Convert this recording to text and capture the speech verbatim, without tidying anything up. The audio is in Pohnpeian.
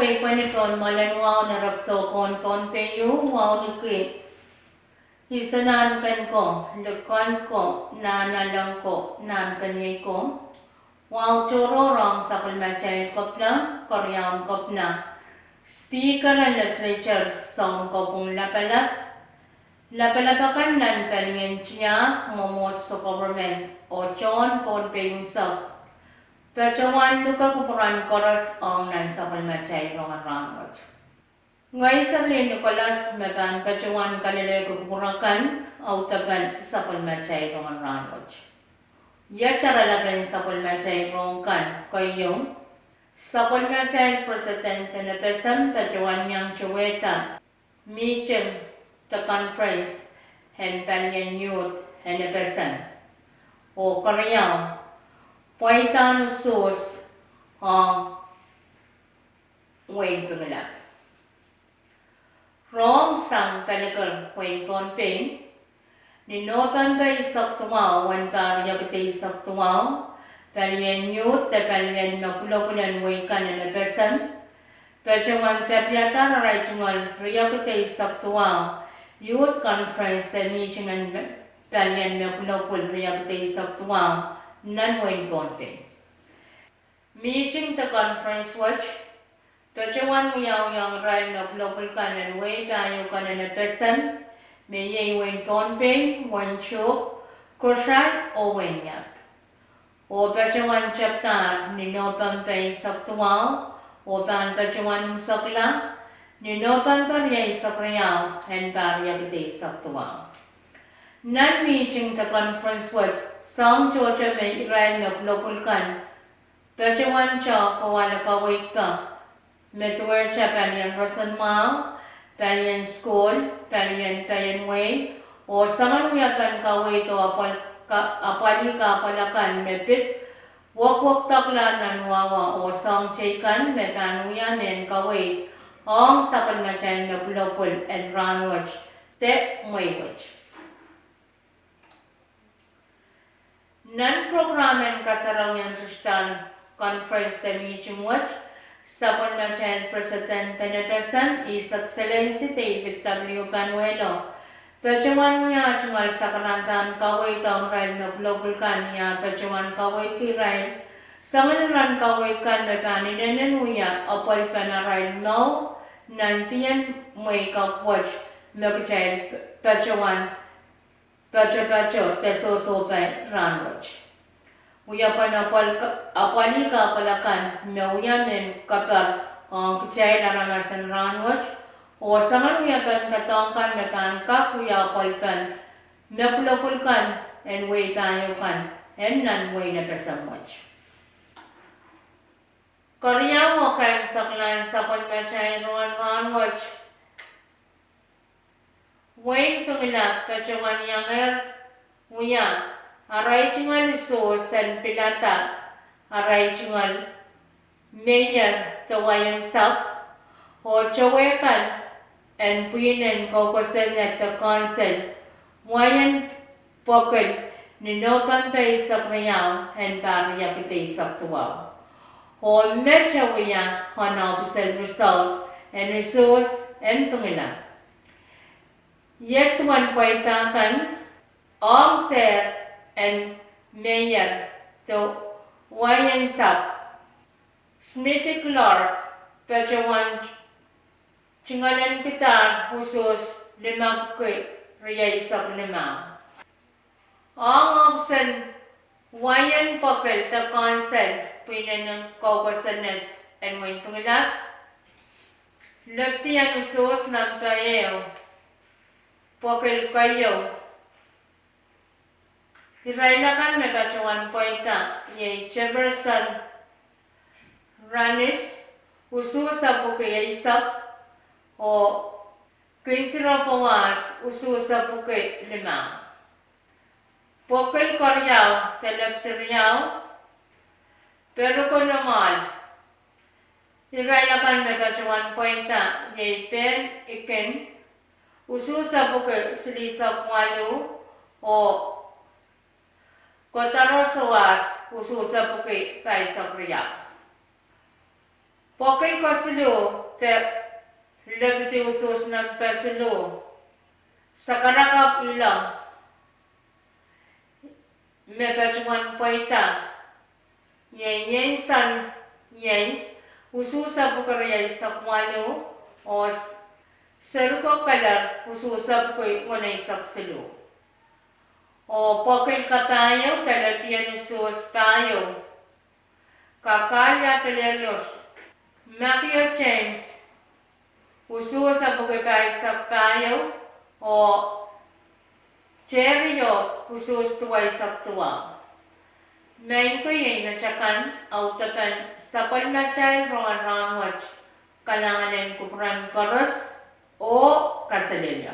Pwe ni pohn mwoalen wahu ni rek soukohn Pohnpei ieu, wauneki Isonahn ken ko, likend ko, nahnalek ko, nahnkeniei ko, wahu tohrohr ong sapwellimatail kepina, keriaun kepina, Speaker en Legislature Sounkopwung Lapalap, lapalap akan nan palien tiahk, mwomwohdiso, government, oh tohn Pohnpei unsek, patohwan luke kupwuren koaros ong nan sapwellimatail rongen rahnwet. Ngehi Serlin Nicholas me pahn patohwan kalelehki kupwur akan audepen sapwellimatail rongen rahnwet. Iet oaralapen sapwellimatail rohng kan, keieu, sapwellimatail President en FSM patohwan iang towehda mihting de conference en palien youth en FSM, oh keriau, pweidahn usuhs ong wehin Pingelap. Rohng sang paliker wehin Pohnpei, ni Nopempe eisek duwau, wen pahr riekid eisek duwau, palien youth de palien me pwulopwul en wehi kan en FSM patohwan tapihadahr arail tungoal riekid eisek duwau Youth Conference de mihting en palien me pwulopwul riekid eisek duwau nan wehin Pohnpei. Mihting de conference wet patohwan wiawiong irail me pwulopwul kan en wehi pahieu kan en FSM, me iei wehin Pohnpei, wehin Chuuk, Kosrae oh wehin Iap. Oh patohwan tapihadahr ni Nopempe eisek duwau, oh pahn patohwan imwisekla ni Nopempe rieisek riau en pahr riekid eisek duwau. Nan mihting de conference wet, soahng tohto me irail me pwulopwul kan patohwan tohkoale kaweid pwe me duwehte palien roson mwahu, palien sukuhl, palien paian wehi, oh soangen wiepen kaweid oh apwalih kahpwal akan me pid wekwekdekla nan wahwa oh soahng teikan me pahn wia mehn kaweid ong sapwellimatail me pwulopwul en rahnwet de mwehi wet. Nan prokram en kasarawien ritidahn conference de mihting wet, sapwellimatail President en FSM, His Excellency David W. Panuelo, patohwan wia tungoal sakarandahn kaweid ong irail me pwulopwul kan ni ah patohwan kaweidki irail soangen iren kaweid kan me pahn inenen wia apwalipen arail mour nan dien mwehi kapw wet me kitail patohwan patopato de sohsohpai rahnwet. Wiepen apwalih kahpwal akan me wia mehn kaper ong kitail aramas en rahnwet, oh soangen wiepen doadoahk kan me pahn kak wia apwalipen me pwulopwul kan en wehi pahieu kan en nan wehin FSM wet. Keriau oh kaimwiseklahn sapwellimatail rongen rahnwet, wehin Pingelap patohwan iangehr wia arail tungoal usuhs en pilada arail tungoal meier de waiensapw oh towehkan en pwihn en koukosonned de konsel weien pwokil ni Nopempe eisek riau en pahr riekid eisek duwau. Oh met e wia official result en usuhs en Pingelap. Iet duwen pweida kan, ong sehr en meier de waiensapw, Smithy Clark patohwan tungoalenkidahr usuhs limepwuki rieisek limau. Ong official weien pwokil de konsel pwihn en koukosonned en wehin Pingelap, lepidi en usuhs nempe ehu, pwokil keieu, irail akan me patohwan pweida iei Jefferson Ranis, usuhs epwiki eisek, oh Kinsiro Boas, usuhs epwiki limau. Pwokil keriau de lepidi riau, Periko Nomal, irail akan me patohwan pweida iei Ben Ikin, usuhs epwiki silihsek waluh, oh Kotaro Soas, usuhs epwiki pahisek riau. Pokil kesiluh de lepidi usuhs nempe siluh, sakarakapw ilok me patohwan pweida, iei Iens, Iens usuhs epwiki rieisek waluh, oh Seriko Keller usuhs epwiki weneisek siluh. Oh pokil kapahieu de lepidi usuhs pahieu, Kakalia Pelelios, Makia James usuhs epwiki pahisek pahieu, oh Terio usuhs duweisek duwau. Maing ko, iei met akan audepen sapwellimatail rongen rahnwet. Kalahngan en kupwuren koaros oh kaselehlie.